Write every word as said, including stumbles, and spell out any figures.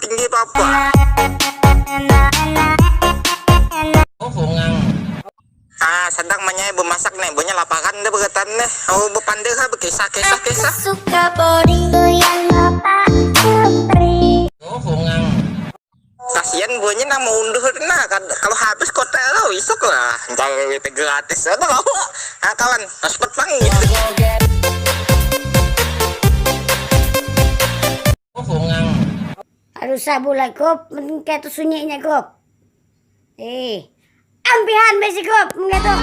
Tinggi papa. Oh, bungang. Ah, sedang manyai bemasak nih, bunya laparan deh begatan nih. Oh, bepandai ha, bekisah, kisah, kisah. Suka boring tu yang apa putri. Oh, bungang. Kasian buahnya nang maunduh nah, kalau habis kota lo isuk lah. Entah W T gratis ada mau. Ah, kawan, pas petang gitu. Oh, bungang. Aduh, sabulah, Gop. Mending kayak tu sunyinya, Gop. Eh, ampihan besi, Gop. Mungkin tu.